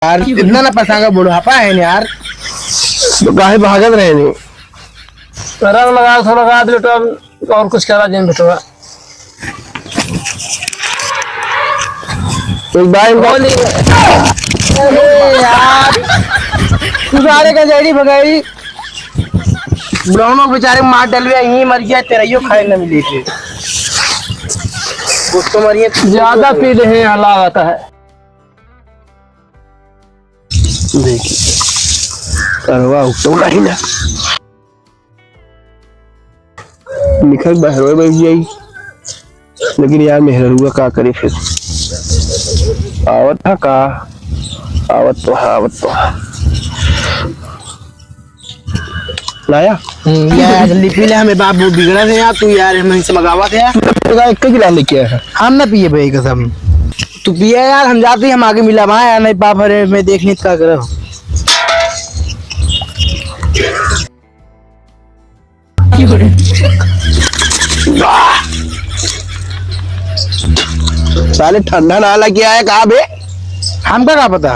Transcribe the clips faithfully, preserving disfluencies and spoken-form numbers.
यार, इतना ना पसागा, बुढ़ापा है ना यार। तो काहे भागत रहे नहीं? रंग लगा, थोड़ा लगा दे बेटा, और कुछ करा जिन बेटवा। एक बार इनका होली। अरे यार, तू सारे का जड़ी भगाई। बुढ़ौनो बेचारे मार डलवे, यहीं मर गया, तेरहियो खाए न मिली थे। कुछ तो मरिए, ज्यादा पी ले हैं, यहाँ लागत है। देखिए, करवा उठो नहीं ना। निकल बहरवे बैठ जाई। लेकिन यार, मेहररुआ का करे फिर? आवत हा का? आवत तो हा, आवत तो हा। लाया? हम्म, ले यार, जल्दी पी ले, हमें बाप बहुत बिगड़ा थे यार, तू यार, हम इनसे मंगावा थे यार। तेरा एक ही गिलास लेके आया है। हम ना पिए भाई कसम। तू पिए यार, हम जाते ही हम आगे मिला वहाँ यार, नहीं बाप हरे, मैं देख नहीं तो क्या करो। साले ठंडा ना लगे आया का बे? हमका का पता?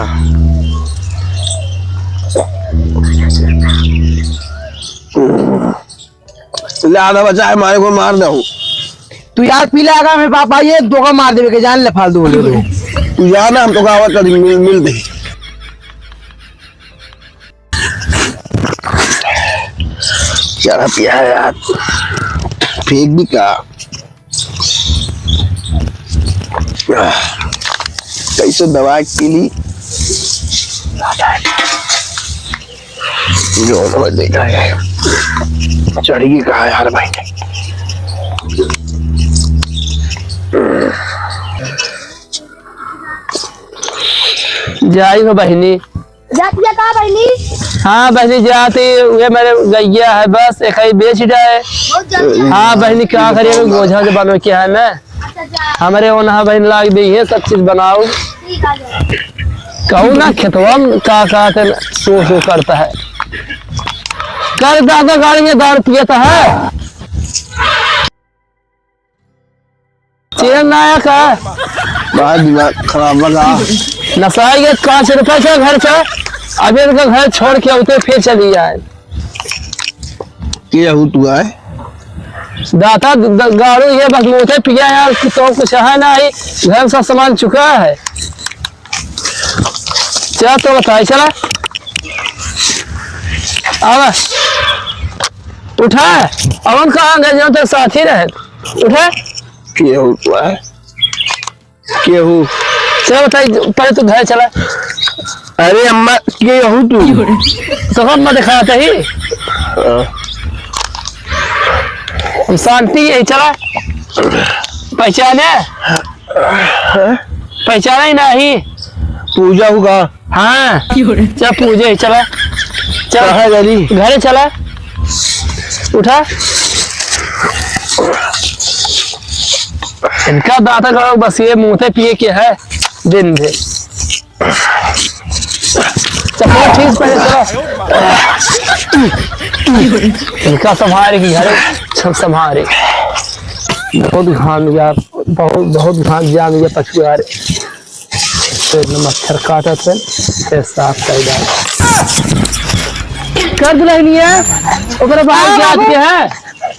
ले आधा बचा है, मारे को मार दो। तू यार पी ले, आगा में पापा ये दो का मार देवे के, जान ले फालतू बोले तो। तू जा ना, हम तो का आवत करी, मिल, मिल दे। चढ़ा पिया है यार, फेंक भी का। कैसे दवा के लिए जो हो देखा है, चढ़ी कहा यार भाई। जाई हो बहिनी। जातिया का बहिनी? हाँ बहिनी, जाती उहे मेरे गैया है, बस एक ही बेच जाए। बहुत जल्दी। हाँ बहिनी, क्या करिए, बोझा जो बनो के है ना। अच्छा, जा। हमारे ओनहा बहिन लाग दी है, सब चीज बनाओ। ठीक आ जाए। कहूँ ना खेतवा में का का के सो सो करता है। कर दादा गाड़ी में दारू पियता है। चैन ना आया का? बड़ा दिमाग खराब बा का। नसाई के पाँच रुपए से घर से, अब इनका घर छोड़ के उते फिर चली जाए। के हूँ तू आए? दाता द-, द-, गाड़ू ये बस मुँह से पिया यार, कि तो कुछ है ना ही, घर में सब सामान चुका है। चला तो बताई, चला। आवा। उठा। अवन कहाँ गए, जो तेरे साथी रहे? उठा। के हो तू है? के हो? चला बताई, पहले तू घर चला। अरे अम्मा, के हो तू? तो हम दिखाते ही। हाँ। हम शांति यही चला। पहचाने? हाँ? पहचाना ही नाही। पूजा होगा। हाँ। चल पूजे, चला। चल। कहाँ जानी? घरे चला। उठा। इनका दाता का बस ये मुँह से पिए के है दिन भर। चप्पल ठीक पहने चला। इनका संभारे की घरे, सब संभारे। बहुत घाम यार, बहुत, बहुत घाम जाम ये पछुआ रे। तो इतना मच्छर काटत है, फिर साफ कर डाल। कर दुल्हनिया, ओकरे बाहर हाँ, जात बाबू। के है।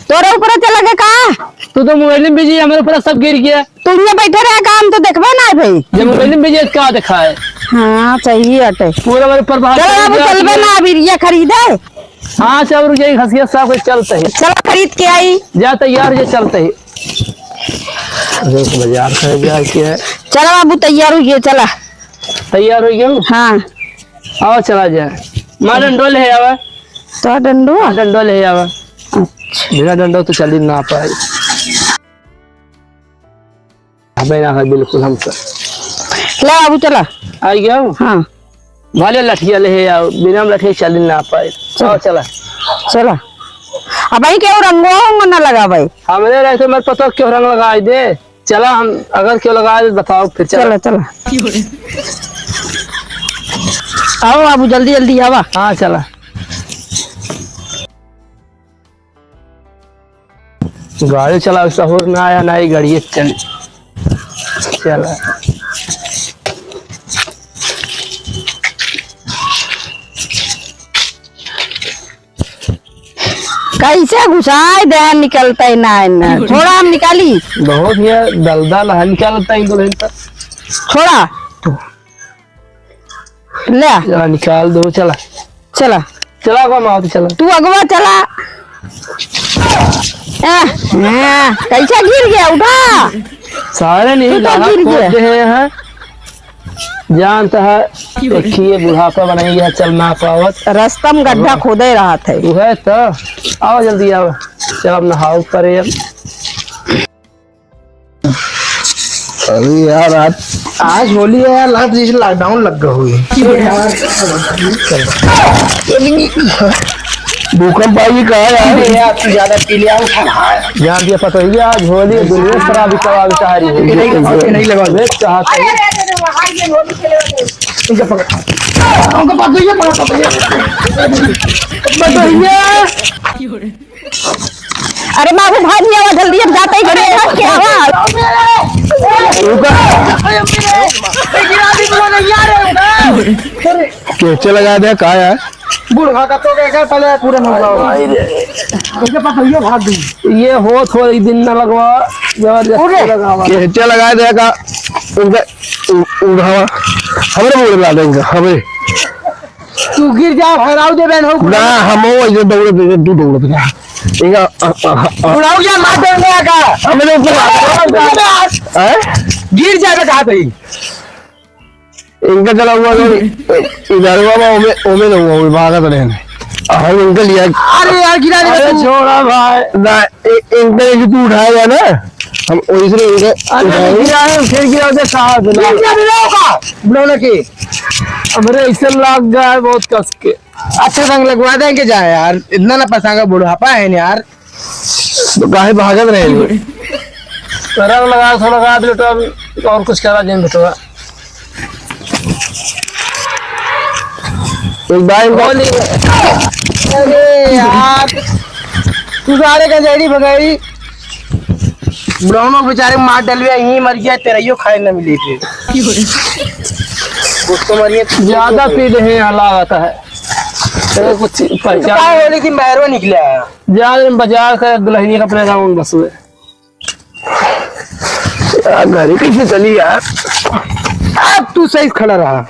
तोरे ऊपर चला गया का? तू तो मोबाइल में बिजी, हमारे ऊपर सब गिर गया। तू यहाँ बैठे रहे, काम तो देखबे ना भाई। जब मोबाइल में बिजी है, का दिखाए? हाँ, सही बात है। पूरा मेरे ऊपर बाहर चल चल बाबू, गया। चलबे ना अभी ये खरीदे। हाँ, चल रुक जाई, घसिया साफ के चलते ही। चल खरीद के आई। जा तैयार हो जा, चलते ही। अरे, तो बाजार से जाके। चला बाबू, तैयार हो गया, चला। तैयार हो गया हूँ? हाँ। आओ, चला जाए। माँ डंडो ले आवा। तो डंडो? हाँ, डंडो ले आवा। अच्छा। बिना डंडो तो चली ना पाए। अबे ना है बिल्कुल हमसे। ला बाबू, चला। आ गया हूँ? हाँ। भले लठिया ले आओ, बिना लठिया चल ना पाए। चला। आओ, चला। चला। अब भाई केहू रंगो होंगो ना लगावे। हमरे रहे तो मत पता क्यों रंग लगाई दे। चला, हम अगर क्यों लगाए तो बताओ फिर, चला। चला, चला। आओ बाबू, जल्दी, जल्दी आवा। हाँ, चला। गाड़ी चलावे सहूर ना आया, ना ही गाड़ी चल-, चला। ऐसे घुसाए दे, निकलता ही ना है ना। छोड़ा, हम निकाली। बहुत ये दलदल है, निकलता ही दुल्हन तक। छोड़ा। ले। चला, निकाल दो, चला। चला। चला, अगवा माँ, चला। तू अगवा चला। आ, आ, कैसे गिर गया? उठा। सारे नहीं, तू तो लाला गिर खोद गया। दे हैं। जानता है, देखिए, बुढ़ापा बनाई है, चल ना पावत। रस्ता में गड्ढा खोदे रहत है। वो है तो, आओ जल्दी आओ, चल अब नहाओ परे अब। अरे यार, आज, आज होली है यार, लगता जैसे lockdown लग गया हुई। भूकंप आई का है यार? अरे यार, तू ज्यादा पी लिया, उठा ना। जान दिया पता ही है, आज होली है, दुनिया शराबी कबाबी चाह रही है। नहीं, नहीं लगा। मैं चाहता हूँ। अरे, अरे, अरे, अरे, वहाँ ये होली खेले वाले। इनका पकड़। उनका पकड़, ये पकड़, पकड़, ये। पकड़, ये। अरे बाबू, भाग नहीं आवा, जल्दी अब जाते ही घरे भाग के आवा। रुका। कैसे लगा दे, का यार? बूढ़ा का तो क्या कर, पहले पूरा ना लगाओ। कैसे पकड़, ये भाग गई। ये हो, थोड़ी दिन ना लगवा, जबरदस्ती लगावा। कैसे लगा दे का? उनका उ-, उठावा। हमरे मुंह ला देंगे, हमरे। तू गिर जा, भराऊ दे बहन हो। ना, हम वो इधर दौड़े दे, तू दौड़े दे। इनका, अ, अ, अ, उड़ाऊ जा, मार देंगे का? हमरे ऊपर आ गया। हैं? गिर जाएगा कहाँ पे? इनका चला हुआ तो इधर हुआ, मैं ओमे, ओमे ना हुआ, वो भागा तो नहीं। हम इनका लिया। अरे यार, गिरा दे अरे तू। छोड़ा भाई। ना, ए-, इनका एक तू उठाएगा ना, हम वैसे इनका अरे उठाएंगे। गिरा है, फिर गिरा दे, कहाँ से गिर गया, मिला होगा। बुढ़ौना की। हमरे ऐसे लाग गया है बहुत कस के। अच्छा रंग लगवा देंगे जा यार, इतना ना पसांगा, बुढ़ापा है ना यार। तो काहे भागत रहे हो? रंग लगा, थोड़ा लगा दे बेटा, और कुछ करा जिन बेटवा। एक बार इनको होली। अरे यार, तू सारे गंजेड़ी भगाई। ब्राह्मणों बेचारे मार डलवे, यहीं मर गया, तेरहियो खाए न मिली फिर। कुछ तो मरिए, ज्यादा पीले हैं, यहाँ लागत है। तेरे कुछ पहचान का होली दिन बाहर निकला है। जा रहे हैं बाजार का दुल्हनिया कपड़े लाऊं बस में। यार, गाड़ी कैसे चली यार? अब तू सही खड़ा रहा।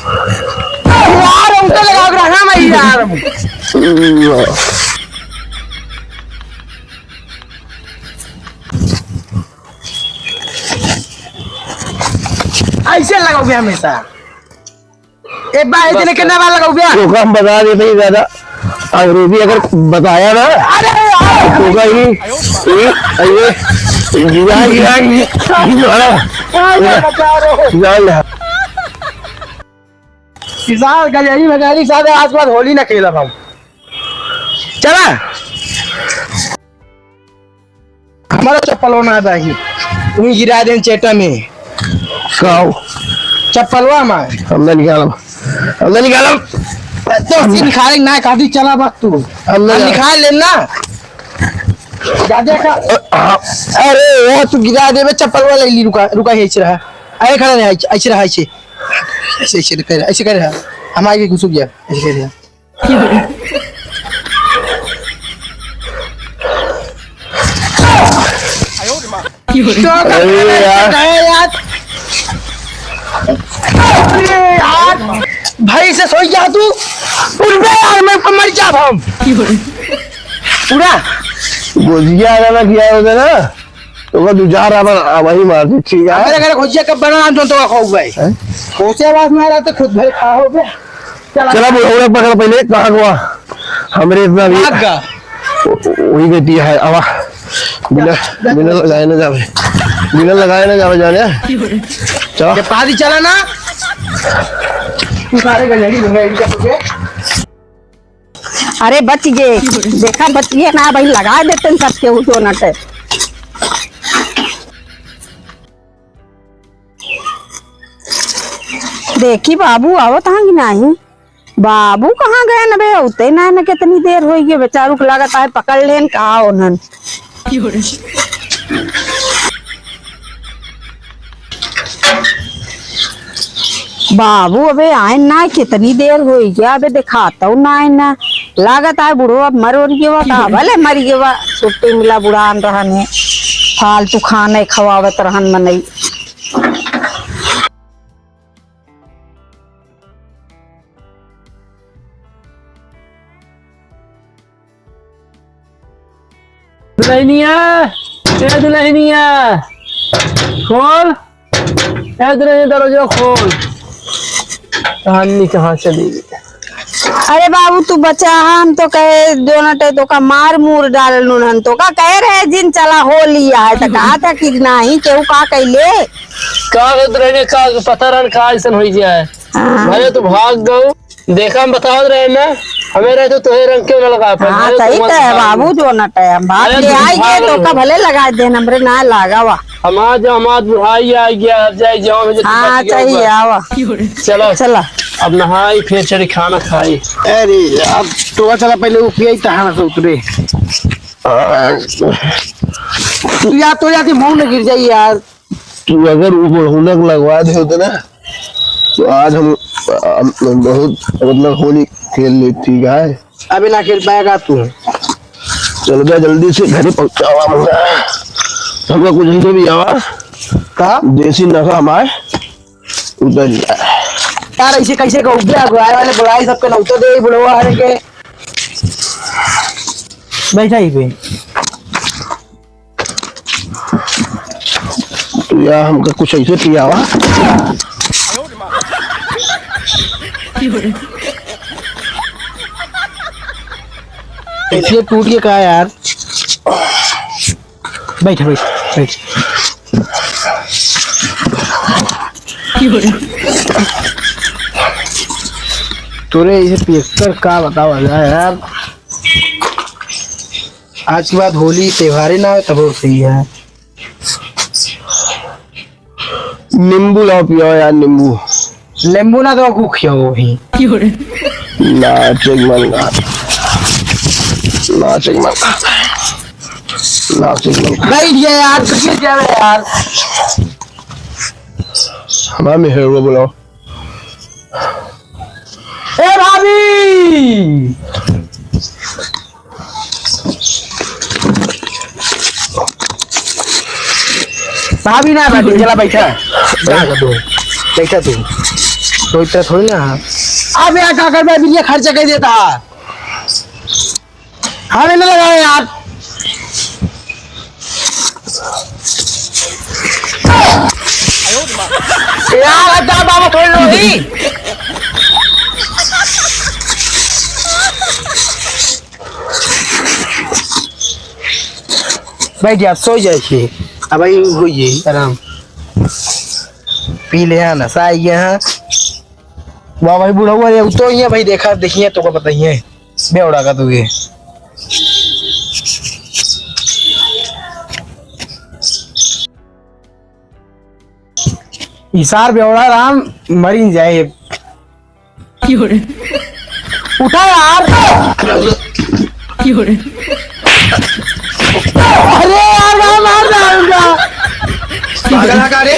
यार, उनका लगा के रखना मैं यार। ऐसे लगाओगे हमेशा। एक बार इतने बस। कितना बार लगाओ भैया? तो हम बता देते ही ज्यादा अंग्रेजी अगर बताया ना, अरे यार! तो कहीं, ये, ये, गिरा, गिरा, गिरा, गिरा। अरे बचा रहे हो। जान ले। किसान गजेरी भगारी सारे आसपास होली ना खेलब हम। चला। हमारा चप्पलवा ना दाही, वहीं गिरा देन चेटा में। का हो? चप्पलवा हमार। हम ना निकालब, हम ना निकालब। तो सिन खाए ना खाती, चला बस तू। हम ना हम निकाल। निकाल लेन ना। जा देखा। अ, हाँ। अरे, वो तू गिरा देबे, चप्पलवा ले ली, रुका, रुका, ऐसे रहा। अरे, खड़ा नहीं, ऐसे, ऐसे रहा, ऐसे। ऐसे, ऐसे कर, ऐसे कर रहा। हम आगे घुस गया, ऐसे कर रहा। अरे यार। अरे यार। भाई से सोई जा तू। उठ बे यार, मैं मर जा हम। पूरा। गोजिया वाला किया होता ना। तो का दू चार आवर वही मार दे, ठीक है? मेरे घर खोजिया कब बना, हम तो खाऊ भाई। हैं? खोसे आवाज में आ रहा तो खुद भाई खा हो गया। चला। चला, बुढ़ौड़ा पकड़ पहले, कहाँ गवा? हमरे इतना भी भाग गा। व-, वही गति है, आवा। बिना, बिना लगाए ना जावे। बिना लगाए ना जावे जाने। चला। ये पादी चला ना। तू सारे गलेड़ी घुमाई इनके पीछे। अरे बच गे, देखा बच गे ना भाई, लगा देते हैं सबके उ दोनों के। देखी बाबू आवत हाँ कि नाही? बाबू कहाँ गए न बे? अउते ना, न कितनी देर होई गई, बेचारू के लागत है पकड़ लेन का उन्हन। बाबू अबे आए ना, कितनी देर होई गया, अबे देखाता हूँ ना आए ना। लागत है बुढ़वा अब मर ओर गवा का, भले मर गवा, छुट्टी मिला बुढ़ान रहन है, फालतू खाने खवावत रहन मनई। दुल्हनिया, ए दुल्हनिया, खोल, ए दुल्हनिया, दरवाजा खोल। रानी कहाँ चली गई? अरे बाबू, तू बचा, हम तो कहे दोनों टे तो का मार मूर डाल नून, हम तो का कहे रहे जिन चला होली है, तो कहा था कि नहीं, केहू का कैले? का करत रहे, का पता रहन का ऐसन होई जाए। हाँ। भले तू भाग गऊ, देखा हम बतावत रहे ना, हमें रहे तो तोहे रंग क्यों ना लगा पाए। हाँ, भले सही तू तो है मत भाग। बाबू, जो ना टाइम भाग अरे के तू आई भाग गए तो गऊ। का भले लगा दे, हमरे ना लागा वा। हमार जो हमार बुढ़ाई आ गया, अब जाए जाओ, मुझे तो हाँ, बच गया चाहिए, हुआ। आवा। चलो। चला। अब नहाई, फिर चली खाना खाई। अरे यार, तो चला पहले वो पियाई तहाना से उतरे। तू या तो या थी मुंह न गिर जाई यार। तू अगर वो बुढ़ौनक लगवा दे होते ना, तो आज हम, हम बहुत, मतलब, होली खेल लेती, ठीक है? अबे ना खेल पाएगा तू। चल बे, जल्दी से घरे पहुंचावा हमका। हमका कुछ ऐसे भी आवा। का? देसी नशा हमारे उतर जाए। यार, ऐसे कैसे कहू बे, अगुवाए वाले बुलाई, सबके नौतो दे, बुढ़वा हरे के। बैठा ही पे। तो यार, हमका कुछ ऐसे पियावा। ऐसे टूट के का यार? बैठ, बैठ, बैठ। तोरे ये पियक्कर का बतावा जाए यार? आज के बाद होली त्योहारे ना हो तब और सही है। नींबू लाओ पियो यार, नींबू। नींबू ना तो कुखिया हो ही। नाचे मन का, नाचे मन का, नाचे मन का। बैठ गया यार, तो गिर जावे यार। हमारे में है वो, बुलाओ। ए भाभी! भाभी ना बैठी, चला बैठा। जा, जा तू। बैठा तू। तो इतना थोड़ी ना। अब यार का करबे, बिल्लिया खर्चा कर देता। हाँ, मैंने लगाया यार। यार, हटा बाबा, थोड़ी लो ही। बैठ जा, सो जाए छे। अब भाई, हो ये आराम। पी ले, हाँ, नशा आई गया, हाँ। वाह भाई, बुढ़ऊ, अरे, उ तो ही है भाई, देखा, देखिए, तो को बताइए। बेवड़ा का तू ये। इसार बेवड़ा राम मरी जाए। उठा यार। अरे यार, मैं मार डालूंगा। पागल है का रे?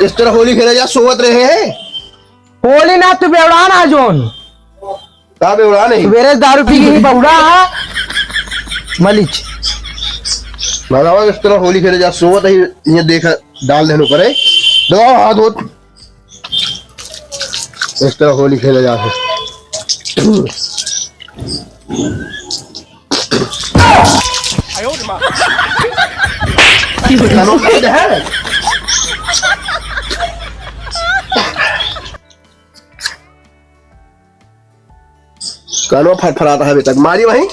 इस तरह होली खेले जा, सोवत रहे हैं। होली ना, तू बेवड़ा ना जोन। का बेवड़ा नहीं? सुबेरे दारू पी के ही बौड़ा है। मलिच। भगवान इस तरह होली खेले जा, सोवत ही ये देखा, डाल देनो करे। दबाओ हाथ होत। इस तरह होली खेले जा। कानवा फरफराता है बेटा, मारी वहीं।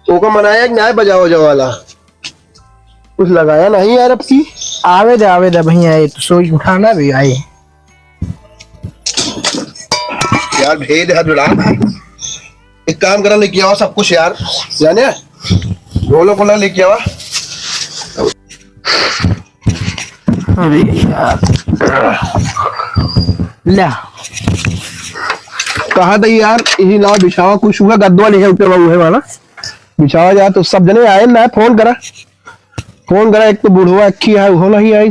ओका मनाया कि ना बजाओ, बजाओ वाला। कुछ लगाया नहीं यार अब की। आवे दे, आवे दे भैया, ये तो सोई उठाना भी आई। यार भेद है जुड़ा। एक काम करा, लेके आवा सब कुछ यार, जाने ढोलक वोलक लेके आवा। अरे यार। ला। कहा था यार, यही लाओ बिछावा, कुछ हुआ, गद्दवा नहीं है ऊपर, वो है वाला। बिछावा जा तो सब जने आए ना, फोन करा। फोन करा, एक तो बुढ़वा अक्खी है, वो नहीं आई।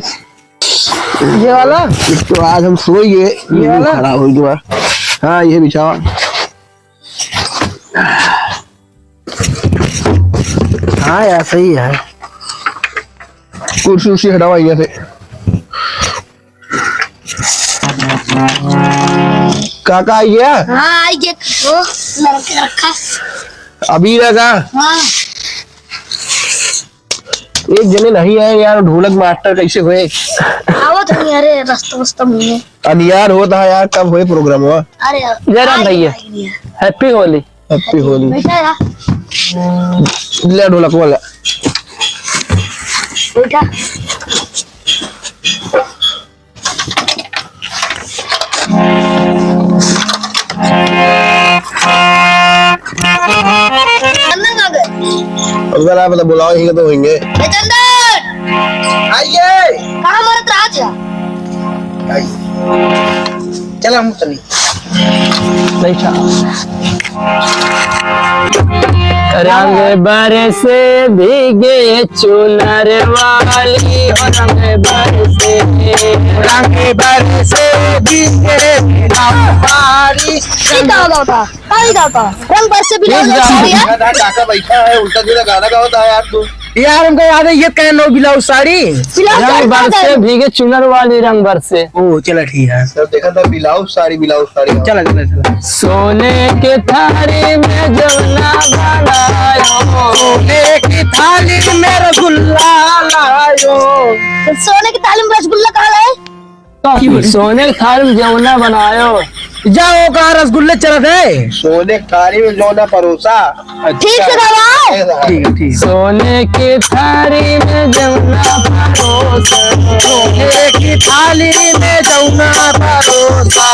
ये वाला? एक तो आज हम सोई गए, ये वाला? खराब हो गया। हाँ, ये बिछावा। हाँ यार, सही है। कुर्सी उर्सी हटावा यहाँ से। काका आई गया? हाँ, आई गया। ओ, लड़के रखा। अभी रखा? हाँ। एक जने नहीं आए यार, ढोलक मास्टर कैसे हुए? आवत नहीं, अरे, रास्ता वास्ता में। अनियार होता है यार, कब हुए प्रोग्राम हुआ? अरे, जय राम आई भैया। गया, आई गया। Happy होली। Happy होली। बैठा यार। ले ढोलक वाला। बैठा। चंदन कहाँ गए? उनका ना पता, बुलाओ ही तो होंगे। ए चंदन! आइए। कहाँ मरत रहा था? आइए। चला हम चली। बैठा। रंग बरसे भीगे चुनर वाली, हो रंग बरसे। रंग बरसे भीगे बिलाउज साड़ी। ये का गावत है? का ये गावत है? रंग बरसे बिलाउज साड़ी है? काका बैठा है, उल्टा सीधा गाना गावत है यार तू। यार, हमको याद है, ये कहे नो बिलाउज साड़ी। बिलाउज साड़ी रंग बरसे भीगे चुनर वाली रंग बरसे। ओ, चला ठीक है। तब देखा था बिलाउज साड़ी, बिलाउज साड़ी। चला, चला, चला। सोने के थाली में जौना बनायो। सोने की थाली में रसगुल्ला लायो। तो सोने की थाली में रसगुल्ला कहाँ लाए? तो सोने के थाली में जौना बनायो। जाओ, कहाँ रसगुल्ले चलत है? सोने के थाली में जौना परोसा। ठीक से गावा। ठीक है, ठीक। सोने के थाली में जौना परोसा। सोने की थाली में जौना परोसा।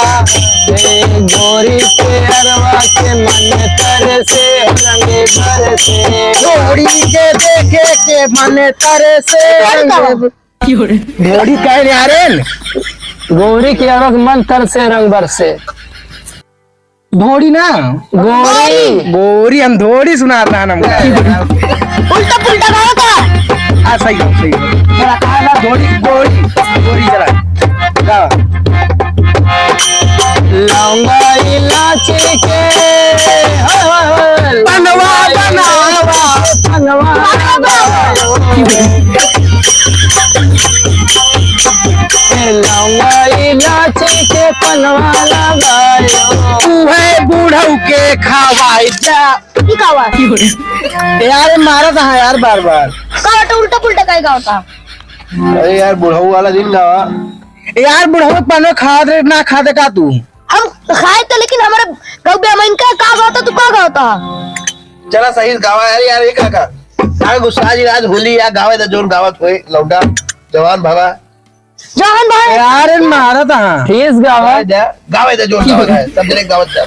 ए गोरी के अरवा के मन तरसे रंग बरसे। गोरी के देखे के मन तरसे रंग। ढोड़ी काहे रे आरेन? गोरी के अरवा के मन तरसे रंग बरसे। ढोड़ी ना? गोरी। गोरी, हम ढोड़ी सुनात रहन हमका। उल्टा पुल्टा गावत है। हाँ, सही हो, सही हो। चला, कहा ना ढोड़ी, गोरी, गोरी चला। गावा। लौंगा इलायची के, हाँ, हाँ, हाँ। पनवा बनावा। पनवा बनावा। ए लौंगा इलायची के पनवा लगायो। उहे बुढ़ऊ के खवाई जा। ई का बा? यार, मारत है यार बार बार। का बाटे, उल्टा पुल्टा काहे गावत है? अरे यार, बुढ़ऊ वाला दिन गावा। यार, बुढ़ऊ पनवा खात रे, ना खाते का तू? हम खाए तो, लेकिन हमारे गौ बेमन का, का गावत है, तू का गावत है? चला सही गावा यार, यार, ये का का? काहे गुस्सा जी, आज होली या गावे दा जोन गावत होए, लौंडा, जवान भावा। जवान भाई। यार, इन मारत हाँ। ठीक गावा। गावे दा, गावे दा जोन गावत है, सब जने गावत जा।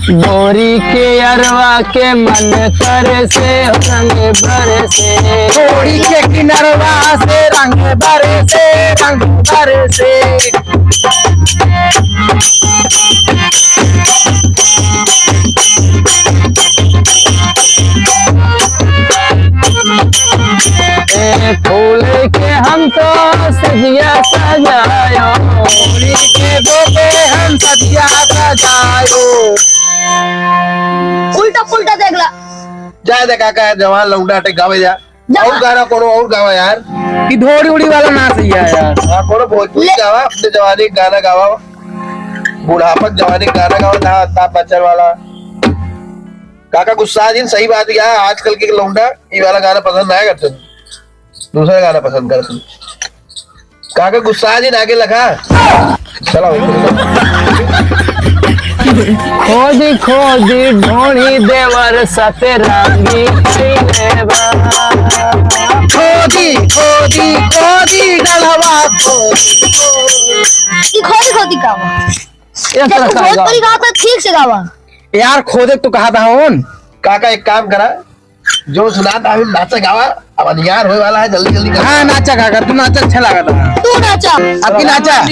गोरी के अरवा के मन तरसे रंग बरसे। गोरी के किनरवा से रंग बरसे, रंग बरसे। ए फूल के हमको सजिया सजायो। फूल के बोके हम सजिया सजायो। उल्टा पुल्टा देख ला। जाए दे काका, जवान लौंडा टे गावे जा। जा। और गाना कोनो और गावा यार। ई ढोड़ी उड़ी वाला ना सही है यार। हाँ, कोनो भोजपुरी ले। गावा, अपने जवानी के गाना गावा। बुढ़ापन जवानी के गाना गावा, ना, ना बचन वाला। काका गुस्सा जिन, सही बात है, आजकल के लौंडा ई वाला गाना पसंद ना करते, दूसरा गाना पसंद करते। काका गुस्सा जिन, आगे लगा। चला भाई। खोदी खोदी ढोढ़ी देवर सतरंगी कइले बा। खोदी खोदी खोदी गलवा खोदी खोदी। ई खोदी खोदी का बा? ए, जब तू भोजपुरी गावा तो ठीक से गावा। यार, खोदे तो कहा था होन। काका, एक काम करा, जो सुना था, हम नाचा गावा, अब अंधियार होए वाला है, जल्दी जल्दी कर। हाँ, नाचा काका, तू नाचा, अच्छा लागत है। तू नाचा। आपकी नाचा।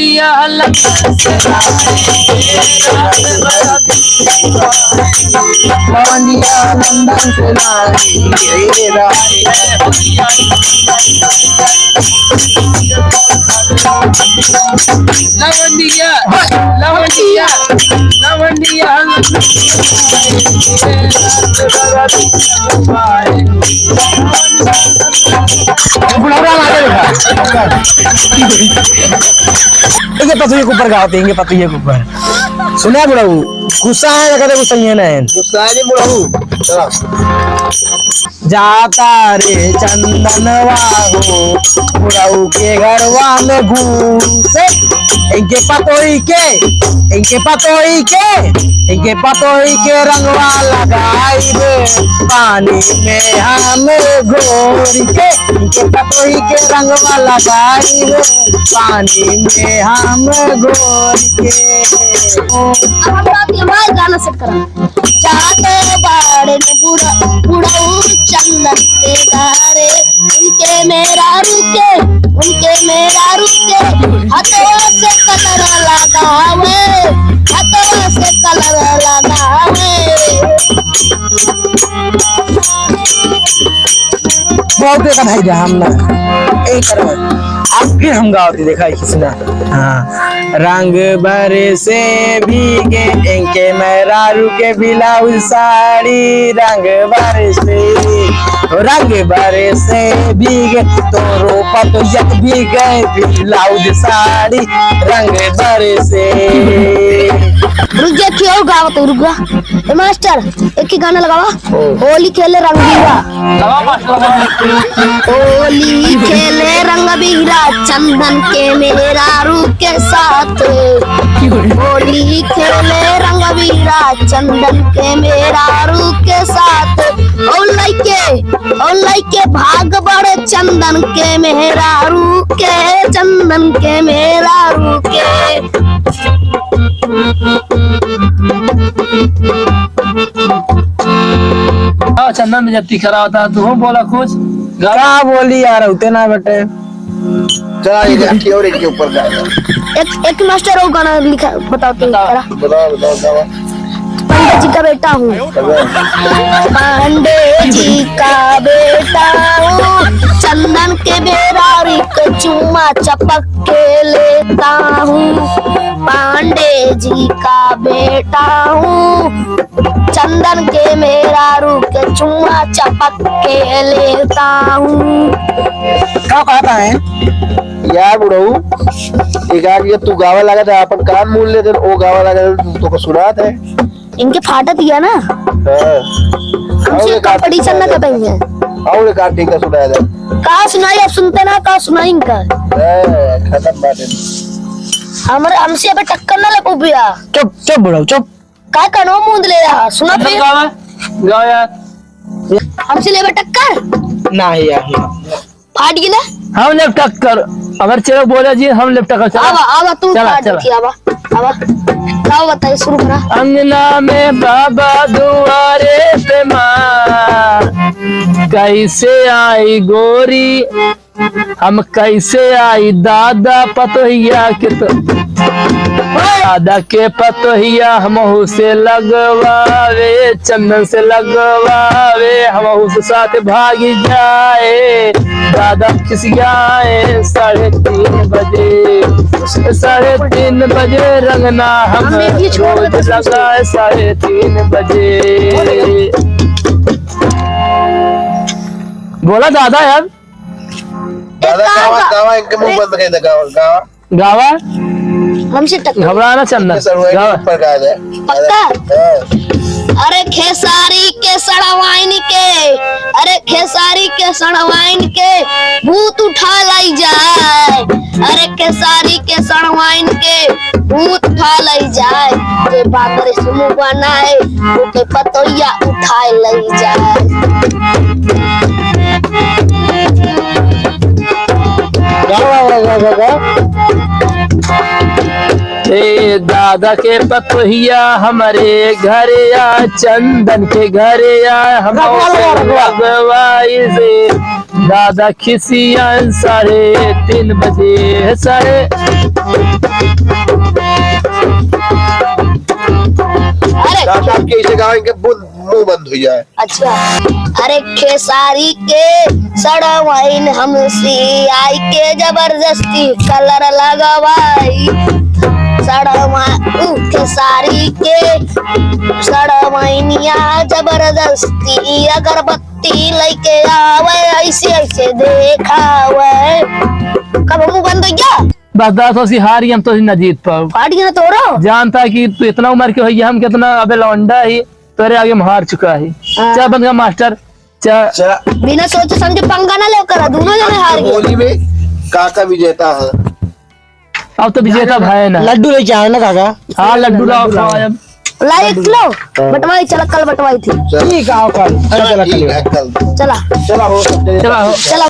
लवंडिया, लवंडिया, लवंडिया। बुढ़ौरा मारे देखा। इनके पतोहिया के ऊपर गावत है, इनके पतोहिया के ऊपर। सुना बुढ़ऊ, गुस्सा है, कहते गुस्सा ही है ना। गुस्सा है जी बुढ़ऊ। चला। जाता रे चंदनवा हो, बुढ़ऊ के घरवा में घूसे। इनके पतोही के, इनके पतोही के, इनके पतोही के रंगवा लगाई दे, पानी में हम घोर के। इनके पतोही के रंगवा लगाई दे, पानी में हम घोर के। अब हम गाती हमार गाना set करा। जात बाड़न बुढ़-, बुढ़ऊ चंदन के घरे, उनके मेहरारू के, उनके मेहरारू के, हथवा से colour लगावे, हथवा से colour लगावे। बहुत देखा भाई रे, हम ना। एक बार अब फिर हम गावत ही देखा है किसी ना। हाँ। रंग बरसे भीगे इनके मेहरारू के ब्लाउज साड़ी, रंग बरसे, रंग बरसे भीगे तोरो पतोहिया के भीगे ब्लाउज साड़ी, रंग बरसे। रुक जा, क्यों गावत है, रुक जा। ए मास्टर, एक ही गाना लगावा। होली खेले रंगीला। होली खेले रंगबीरा चंदन के मेहरारू के साथ। होली खेले रंगबीरा चंदन के मेहरारू के साथ। ओ लइके, ओ लइके भाग बढ़े चंदन के मेहरारू के, चंदन के मेहरारू के। हाँ, चंदन में जब तिखरा होता है, तू बोला कुछ। का बोली यार, होते ना बेटे। चला, ये गाठी और इनके ऊपर का है। एक, एक मास्टर और गाना लिखा, बताओ तो बताओ। जरा। बताओ, बताओ, बताओ। पंडित जी का बेटा हूँ। बताओ। पांडे जी का बेटा हूँ, चंदन के मेहरारू के चुम्मा चपक के लेता हूँ। पांडे जी का बेटा हूँ, चंदन के मेहरारू के चुम्मा चपक के लेता हूँ। का कहता है? यार बुढ़ऊ, एक आग ये तू गावा लागत है, अपन कान मूंद लेते, ओ गावा लागत है, तू तो को सुनात है। इनके फाटत ही है ना। हाँ। हमसे और एक आध competition ना सुनाया कर पाएंगे। और एक आध ठीक से सुनाया जाए। का सुनाई, अब सुनते ना, का सुनाई इनका। हाँ, खत्म बात है। हमरे, हमसे अबे टक्कर ना ले पउबिया। चुप, चुप बुढ़ऊ, चुप। का कनो मूंद ले रहा, सुना फिर। गावा, गावा यार। हमसे लेबे टक्कर? नहीं यार, नहीं। फाट गिला? हम लेब टक्कर। अगर चलो बोले जी, हम लेब टक्कर, चला। आवा, आवा, तू चला, फाट चला। देखी, आवा, आवा। का बताई, शुरू करा। अंगना में बाबा दुआरे पे माँ, कैसे आई गोरी, हम कैसे आई दादा पतोहिया के तो, दादा के पतोहिया हमहू से लगवावे, चंदन से लगवावे, हमहू से साथ भागी जाए। दादा खिसियाए साढ़े तीन बजे, साढ़े तीन बजे रंगना हम हम एक ही छोड़ रोज देते हैं। लगाए साढ़े तीन बजे। बोला दादा यार। दादा, एक काम गावा, का-, गावा, इनके मुंह एक बंद कर दे, गावा, गावा। गावा? हमसे टक्कर। घबरा ना चंदन, इनके सड़वाइन गावा। ऊपर गा दे। पक्का? हाँ। अरे खेसारी के सड़वाइन के, अरे खेसारी के सड़वाइन के भूत उठा लाई जाए। अरे खेसारी के सड़वाइन के भूत उठा लाई जाए। जे बांदर समूह बनाए, ओके पतोहिया उठाए लई जाए। वाह, वाह, वाह, वाह, वाह, वाह। ए दादा के पतोहिया हमरे घरे आ, चंदन के घरे आ, हम रखवा लो, रखवा। लगवाई से। दादा खिसिया साढ़े तीन बजे, साढ़े। अरे। दादा आपके इसे गावे के बुन-, मुंह बंद हो जाए। अच्छा। अरे खेसारी के सड़वाइन हमसी आई के जबरदस्ती कलर लगवाई। सड़वा-, उ, खेसारी के सड़वाइनिया जबरदस्ती अगरबत्ती लइके आवे, ऐसे ऐसे देखावे। कब मुंह बंद हो गया? बस दस ओसी हार गए, हम तो ना जीत पाओ। फाट गया तोरो। जानता कि तू इतना उम्र के हो गया, हम कितना अबे लौंडा ही, तेरे आगे हम हार चुका है। हाँ। चल बंद कर मास्टर, चल। चल। बिना सोचे समझे पंगा ना लेकर, दोनों जने हार गए। होली में काका विजेता है। अब तो विजेता भाई ना। लड्डू लेके आए ना काका। हाँ, लड्डू लाओ, लड्डू लाओ। खाओ अब। लाई एक किलो बंटवाई, चला कल बंटवाई थी। चल। ठीक है, आओ कल। चला, चला, ठीक कल। है, कल। चला। चला हो, चला हो। चला।